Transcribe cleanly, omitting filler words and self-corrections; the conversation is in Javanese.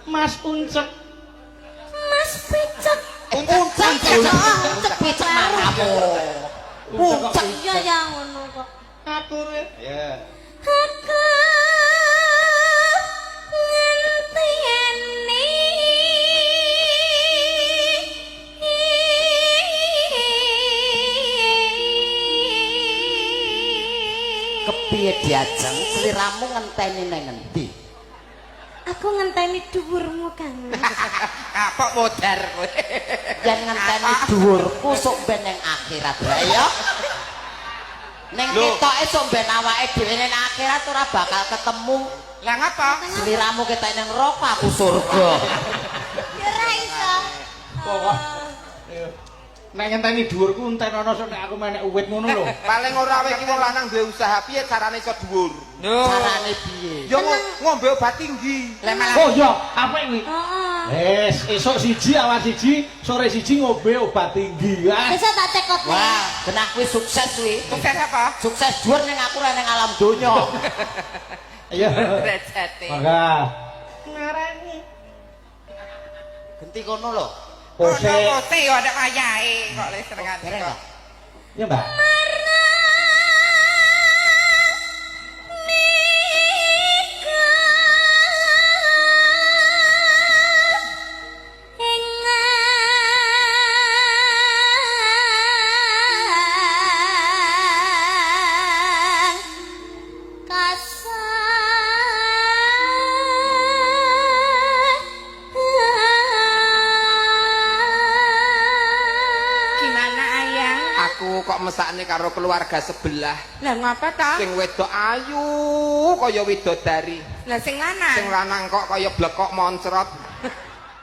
Mas Uncek. Mas Picek. Uncek, uncek, picek matamu. Uncek. Iya ya ngono kok. Aku ya. Aku ngenteni Kepiye diajeng sliramu ngenteni nang ngendi? Aku ngenteni dhuwurmu, Kang. Kapok modar kowe. Yen ngenteni dhuwurku sok ben nang akhirat wae ya. Ning Lho. ketoke sok ben awake dhewe nang akhirat ora bakal ketemu. Lah ngapa? Sliramu ketok nang neraka aku surga. Ya ora iso. Pokok nek ngenteni dhuwurku entenono sok nek aku menek uwit ngono lho. Paling ora kowe iki wong lanang duwe usaha piye carane iso dhuwur? Carane piye? Ya ngombe obat tinggi. Lah malah Oh iya, apik kuwi. Heeh. Wes, esuk siji awan siji, sore siji ngombe obat tinggi. Wah. Besok tak cekot nih. Wah, genah kuwi sukses kuwi. sukses apa? Sukses dhuwur ning aku ora ning alam donya. Iya. Derajate. Mangga. Genti kono lho. Pose. Ono pose yo ada wayahe kok le senengane Dereng kok. ta? Ya, Mbak. Gimana ayang? Aku kok mesakne karo keluarga sebelah. Lah ngapa ta? Sing wedok ayu kaya widodari. Lah sing lanang. Sing lanang kok kaya blekok moncrot.